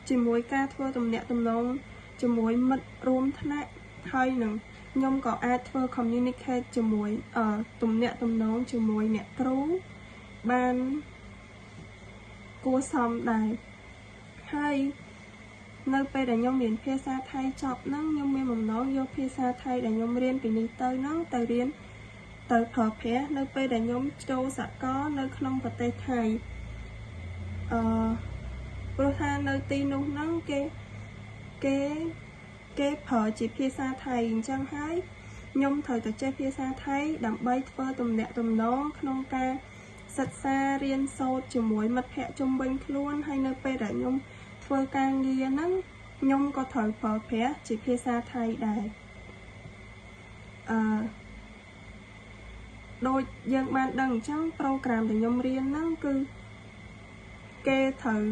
ជាមួយការធ្វើទំនាក់ទំនងជាមួយមិត្តរួមថ្នាក់ហើយនឹងខ្ញុំក៏អាចធ្វើ communicate ជាមួយទំនាក់ទំនងជាមួយអ្នកគ្រូបានគួរសមដែរហើយនៅពេលដែលខ្ញុំរៀនភាសាថៃចប់ហ្នឹងខ្ញុំមានបំណងយកភាសាថៃដែលខ្ញុំរៀនពីនេះទៅហ្នឹងទៅរៀនទៅប្រើប្រាស់នៅពេលដែលខ្ញុំចូលសកលនៅក្នុងប្រទេសថៃព្រោះថានៅទីនោះហ្នឹងគេប្រើជាភាសាថៃអញ្ចឹងហើយខ្ញុំត្រូវតែចេះភាសាថៃដើម្បីធ្វើទំនាក់ទំនងក្នុងការសិក្សារៀនសូត្រជាមួយមិត្តភ័ក្តិជុំវិញខ្លួនហើយនៅពេលដែលខ្ញុំធ្វើការងារហ្នឹងខ្ញុំក៏ត្រូវប្រើប្រាស់ជាភាសាថៃដែរដូចយើងបានដឹងអញ្ចឹង program ដែលខ្ញុំរៀនហ្នឹងគឺគេត្រូវ